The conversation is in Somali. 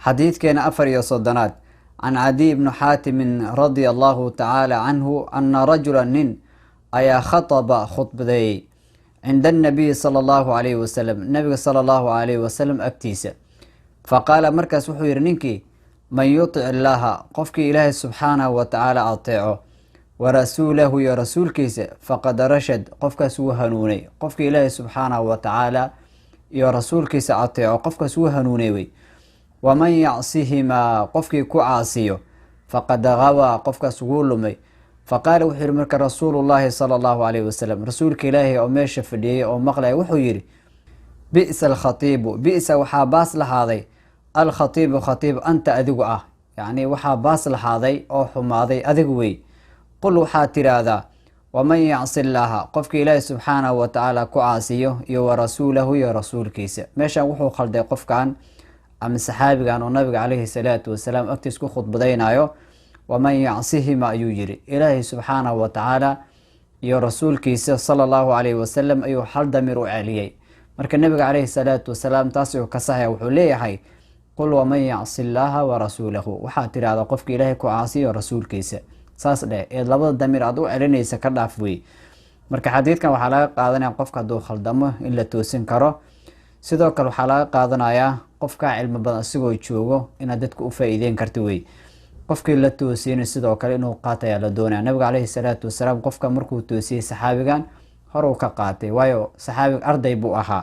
Xadiidkeena 34aad: can Cadiy bni Xaatimin radia Allahu tacaala canhu ana rajula, nin ayaa, khataba, khudbadeeyey, cinda annabiyi sala Allahu calayhi wasalam, nabiga sala Allahu calayhi wasalam agtiisa. Faqaala, markaas wuxuu yihi ninkii: "Man yutic illaaha, qofkii Ilaahay subxaanahu wa tacaala ateeco, wa rasuulahu, iyo rasuulkiisa, faqad rashad, qofkaas wuu hanuunay." Qofkii Ilaahay subxaanahu wa tacaala iyo rasuulkiisa ateeco, qofkaas wuu hanuunay wey. "Waman yacsihimaa, qofkii ku caasiyo, faqad gawaa, qofkaas wuu lumay." Faqaala, wuxuu yihi marka rasuulullaahi sala Allahu calayhi wasalam, rasuulka Ilaahay oo meesha fadhiyey oo maqlaya wuxuu yihi: "Bi'sa alkhatiibu, bi'sa, waxaa baas lahaaday, alkhatiibu, khatiib, anta, adigu ah." Yacni waxaa baas lahaaday oo xumaaday adigu wey. "Qul, waxaad tiraahdaa: waman yacsi illaaha, qofkii Ilaahi subxaanahu wa tacaala ku caasiyo, iyo wa rasuulahu, iyo rasuulkiisa." Meeshan wuxuu khalday qofkan ama saxaabigan oo nabiga caleyhi salaatu wasalaam agtiis ku khudbadaynayo. "Waman yacsihima" ayuu yiri. Ilaahay subxaanahu wa tacaala iyo rasuulkiisa sala Allahu calayhi wasalam ayuu hal damir u celiyey. Marka nabiga caleyhi salaatu wasalaam taas uu ka saxaya. Wuxuu leeyahay: "Qul waman yacsi illaaha wa rasuulahu," waxaad tirahdaa qofki Ilaahay ku caasiyo rasuulkiisa, saas dheh ee labada damir aad u celinaysa ka dhaaf wey. Marka xadiidkan waxaa laga qaadanaya qofka hadduu khaldamo in la toosin karo. Sidoo kale waxaa laga qaadanayaa qofkaa cilmi badan isagoo joogo inaad dadka u faa-iideyn karta wey. Qofkii la toosiyeyna sidoo kale inuu qaatayaa la doonaya. Nabiga caleyhi salaatu wasalaam qofka markuu toosiyey saxaabigan, horuu ka qaatay, waayo saxaabiga arday buu ahaa.